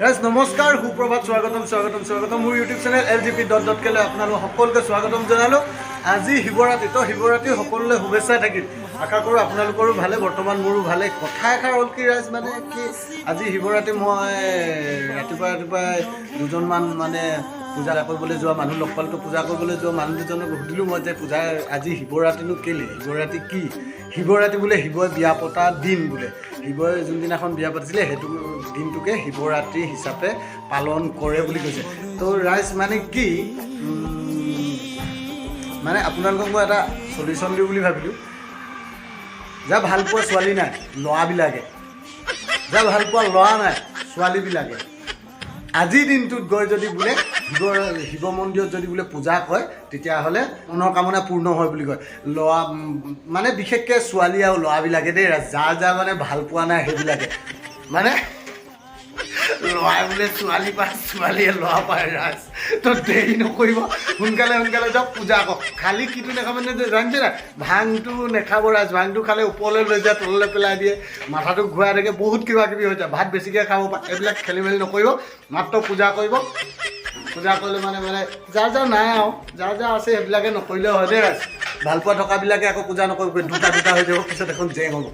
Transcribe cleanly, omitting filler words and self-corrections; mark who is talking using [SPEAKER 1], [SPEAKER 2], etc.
[SPEAKER 1] ৰাইজ নমস্কাৰ, সুপ্ৰভাত, স্বাগতম স্বাগতম স্বাগতম। মোৰ YouTube channel LGP dot dot কেলৈ আপোনালোক সকলোকে স্বাগতম জনালোঁ। আজি শিৱৰাত্ৰি, তো শিৱৰাত্ৰি সকলোলৈ শুভেচ্ছা থাকিল। আশা কৰোঁ আপোনালোকৰো ভালে, বৰ্তমান মোৰো ভালে। কথা এষাৰ হ'ল কি ৰাইজ, মানে কি, আজি শিৱৰাত্ৰি, মই ৰাতিপুৱা ৰাতিপুৱাই দুজনমান মানে পূজা কৰিবলৈ যোৱা মানুহ লগ পালোঁ। তো পূজা কৰিবলৈ যোৱা মানুহ দুজনক সুধিলোঁ মই যে পূজা আজি শিৱৰাত্ৰিনো কেলৈ, শিৱৰাত্ৰি কি? শিৱৰাত্ৰি বোলে শিৱই বিয়া পতা দিন বোলে। শিৱই যোনদিনাখন বিয়া পাতিছিলে, সেইটো দিনটোকে শিৱৰাত্ৰি হিচাপে পালন কৰে বুলি কৈছে। তো ৰাইজ, মানে কি, মানে আপোনালোকক মই এটা চলিউশ্যন দিওঁ বুলি ভাবিলোঁ। যাৰ ভাল পোৱা ছোৱালী নাই, ল'ৰাবিলাকে, যাৰ ভাল পোৱা ল'ৰা নাই, ছোৱালীবিলাকে আজিৰ দিনটোত গৈ যদি বোলে শিৱ শিৱ মন্দিৰত যদি বোলে পূজা কৰে, তেতিয়াহ'লে মনৰ কামনা পূৰ্ণ হয় বুলি কয়। ল'ৰা মানে বিশেষকৈ ছোৱালী আৰু ল'ৰাবিলাকে দেই, যাৰ যাৰ মানে ভাল পোৱা নাই সেইবিলাকে, মানে ল'ৰাই বোলে ছোৱালী পায়, ছোৱালীয়ে ল'ৰা পায়। ৰাইজ, তো দেৰি নকৰিব, সোনকালে সোনকালে যাওক, পূজা কৰক। খালি কিটো নাখাব মানে জানিছে নাই? ভাংটো নাখাব ৰাইজ। ভাংটো খালে ওপৰলৈ লৈ যায়, তললৈ পেলাই দিয়ে, মাথাটো ঘূৰাই থাকে, বহুত কিবা কিবি হৈ যায়। ভাত বেছিকৈ খাব পাৰে। এইবিলাক খেলি মেলি নকৰিব, মাত্ৰ পূজা কৰিব। পূজা কৰিলে মানে মানে যাৰ যাৰ নাই আৰু যাৰ যাৰ আছে সেইবিলাকে নকৰিলেও হয় দেই ৰাইজ। ভাল পোৱা থকাবিলাকে আকৌ পূজা নকৰিব, দুটা দুটা হৈ যাব, পিছত এখন জেং হ'ব।